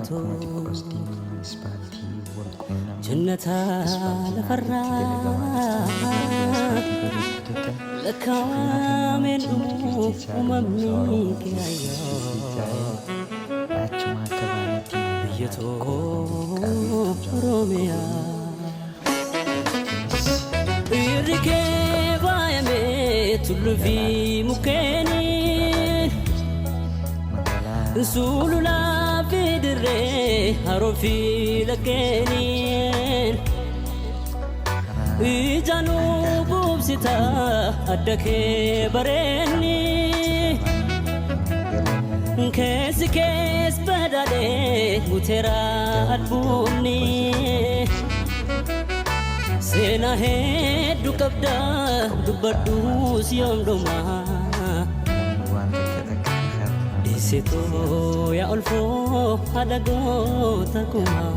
Akkuma xiqqoo as deemneen ispaaltii wal qunnamna. Jannata Ispaaltiin haalli itti lafarraa dalagamaa jirtu baay'ee ispaaltii bareedduu takka. Shufeera keenya lakkaawameen wajjin dhumu girgirjechaa uumamni dhugoomsaa Oromoo kee girgirjechaa ayyoo achuma akka baanetti biyya magaalaa xiqqoo ganda xiqqaa beektuu too jedhamu tokko Oromiyaa. geenye. Laftinis Dhiirri bifa kee hin qabdu. faayamee tulluu fi Magaalaa mukkeeniin magaalaa sululaa fi dirree haroo fi laggeeniin karaa ijaanuu hanga quubsita adda kee bareenni garoonni keessi kees badhaadhee guuteera daawwii albuunni seenaa hedduu qabda dubbadhuus yoom dhumaa. waan takka takka karaa Dhiisitoo yaa olfoo haadha goota kumaa.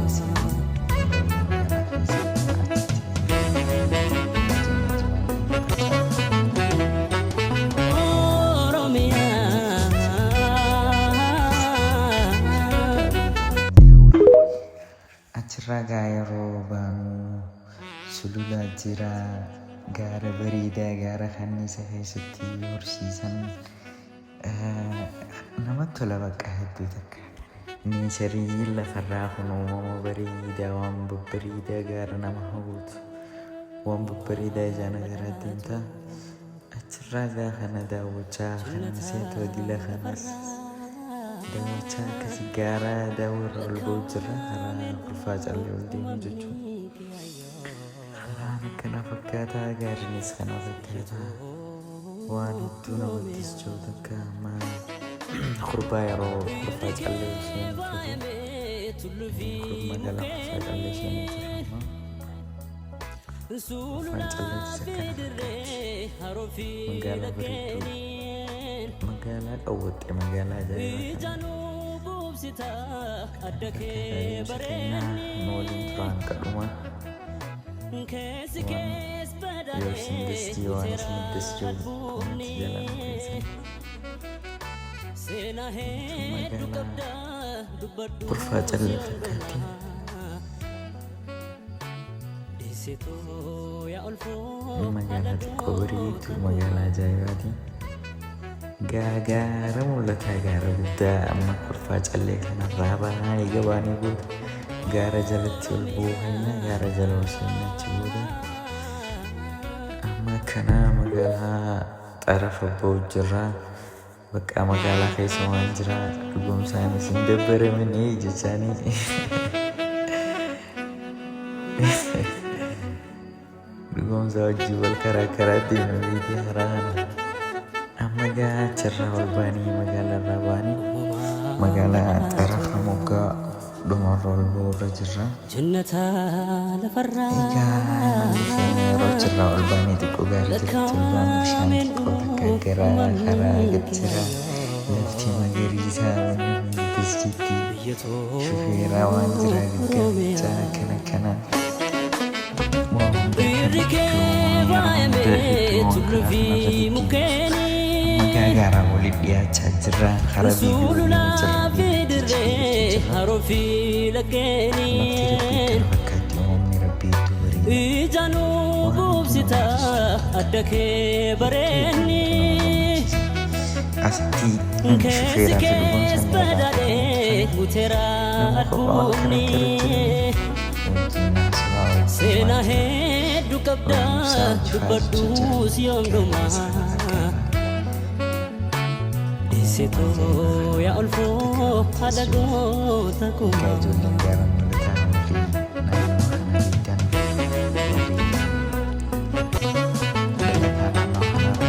Oromiyaa. Achirraa gaa yeroo baanu sulula jira, gaara bareedaa, gaara kanniisa keessatti horsiisan namatti tola bakka hedduu takka. Neecharii lafarraa kun uumama bareedaa, waan babbareedaa gaara nama hawwatu, waan babbareedaa ijaan agarraa deemta. Achirraa gaa kana daawwachaa kana seetoo dila kanas daawwachaa akkasi gaara daawwarra ol ba'u jirra karaa kurfaa callee ol deemu jechuudha. Karaan akkana fakkaataa gaariinis kana fakkaataa waan hedduu namatti jiru takka amma kurbaa yeroo kurfaa callee ol seenu jiru magaalaa kurfaa callee seenuu jiru amma. Kurfaan calleetis akkana fakkaatti. Magaalaa bareedduu, magaalaa qawwaxxe, magaalaa ajaa'ibaa kana. Kana fakkaataa deemsa keenyaa nu waliin turaan kadhuma. Waan yoo isin dasjii waan isin dasjii koomenti jala nu keessan. Magaalaa kurfaa callee fakkaatti. Magaalaa xiqqoo bareedduu, magaalaa ajaa'ibaati. Gaara mul'ataa, gaara guddaa amma kurfaa callee kanarraa baanaa eega baanee booda gaara jalatti ol bu'uu keenya gaara jala ol seenna achi booda. Amma kana magaalaa xarafa ba'u jirra. Bakka magaalaa keessa waan jira dhugoomsaan isin dabbaramanii jechaanii. Dhugoomsaa wajjin wal karaa karaa deema beekee karaa kana. Amma gaa achirraa ol baanii magaalarraa baanii magaalaa xarafa moggaa dhumarra ol ba'urra jirra. Jannata lafarraa Egaa imalli keenya yeroo achirraa ol baanee xiqqoo gaarii jalatti ol baanu bishaan lakkaa'ameen xiqqoo takka dhumu gara karaa uumamni gad jira. Lafti magariisaa wanni hundi tasjitti biyya too shufeeraa waan jira gaggaafachaa Oromiyaa. akkana akkana. Waan hunda Dhiirri akkana kee hedduu yeroo hunda faayamee hedduu waan tulluu karaa fi kanarra deddeebitu. mukkeeniin Gaara walitti dhiyaachaa jirra. Karaa biyyuu deemu jirra. sululaa fi Biyyattichi dirree biyyattuu jirra. haroo fi Lafti rabbii laggeenii kana fakkaatti uumamni rabbii hedduu bareeda. ijaanuu Waan hedduu nama quubsita gammachiisu. adda kee Hedduu hedduu bareenni hedduu nama gammachiisa. Asitti keessi shufeeraa fi kees dhugoomsaan irraa badhaadhee fuudhanii guuteera nama kophaa akkana albuunni akkana jiran wajjin haasawaa wajjin seenaa waan jira. hedduu qabda Barumsaa hojii fa'aa jechaa jiran dubbadhuus yoom gaara dhumaa isaa fakkaata. Dhiisitoo yaa olfoo haadha goota Egaa kumaa. ijoolleen gaara mul'ataa warri naannoo kana beektan warri dhalataa naannoo kanaa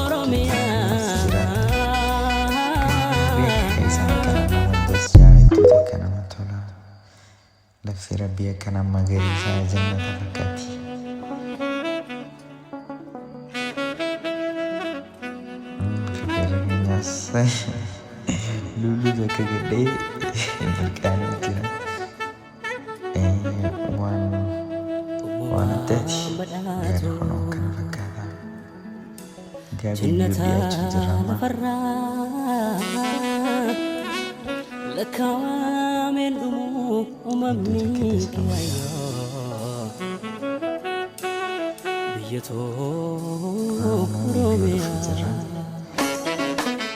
Oromiyaa. jiraattan beeka keessan akkana nama dasjaa hedduu takka nama tola. Lafti rabbii akkana magariisaa jannata fakkaatti. Shufeerri keenyaas lulluu takka gadhee mirqaanee jira. Waan waan addaati. Gaarri kun akkana fakkaata. Egaa biyyuu Jannata dhiyaachuu jirra amma. lafarraa Lakkaawameen dhumuu Hedduu uumamni takka das nama jedha. kiyaayyoo biyya too Ammoo viidiyoo dhufu jirra. Oromiyaa.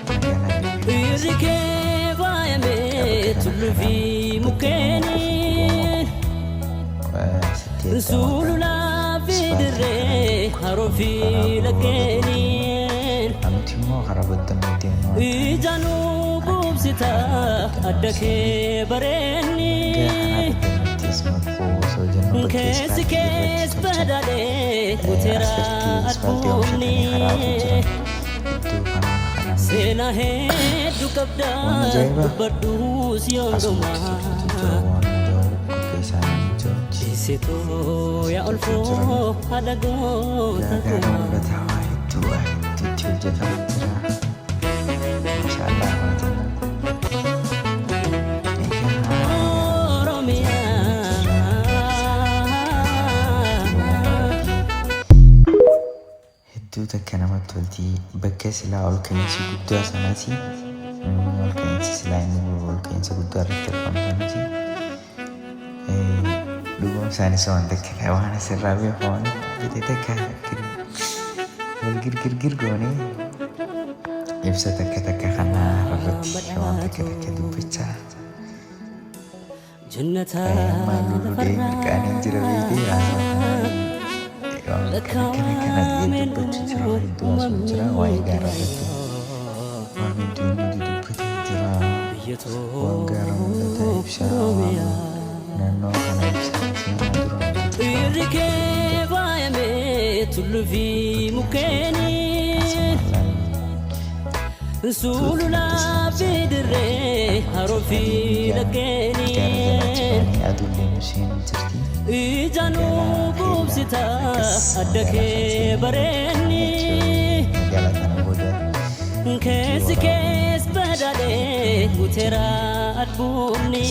Magaalaa Bilbilaa Irri kee faayamee bakka kana tulluu karaa fi baddanamoo qofa mukkeeniin sitti ergama sululaa fi ispaaltii dirree karaa haroo fi karaa gurgurraa laggeeniin Nuti immoo karaa baddannoo deemnu waan ta'eef ijaanuu quubsita karaa adda baddannoo seenne kee bareenni hanga karaa baddannootti asuma osoo jennu bakka keessi ispaaltii irratti kees tolchan badhaadhee guuteera asirratti ispaaltii oomishatanii karaatu jira adduunni iddoo kanaa kanaan seenaa hedduu qabda waan ajaa'ibaa dubbadhuus yoom asumatti tolchutu jira dhumaa waan ajaa'u bakka isaanii jirutti Isituu yaa tolchuu jiran olfoo haadha goota gaara kumaa mul'ataa waa hedduu waa hedduutti hojjetamaa jira. Maashaallah haa jenna. Egaa Oromiyaa. Hedduu takka namatti tolti. Bakka silaa ol ka'iinsi guddaa sanaati. Ol ka'iinsi silaa inni ol ka'iinsa guddaa irratti argamu sanaati. Dhuguma isaanis waan takka waan asirraa beeku waan jedhe takka wal girgirgir goonee ibsa takka takka kana irratti waan takka takka dubbachaa. Jannata Amma lulluudhee mirqaaniin jira beekee haasawa kana waan kana kana kana jedhee dubbachuu jira hedduu haasa'u jira waa'ee gaaraa irratti waan hedduu inni dudubbatee jira waan gaara mul'ataa ibsaa waan naannoo kana ibsaa seenaa duraan hojjetame Irri kee faayamee tulluu fi mukkeeniin sululaa fi dirree haroo fi gara jalaatti laggeeniin baanee aduullee nu seenuu jirti. ijaanuu Magaalaa quubsita Keellaa akkas adda magaalaa kan kee seenuu bareenni magaalaa kana booda keessi waraabuu kees badhaadhee guuteera adduunni.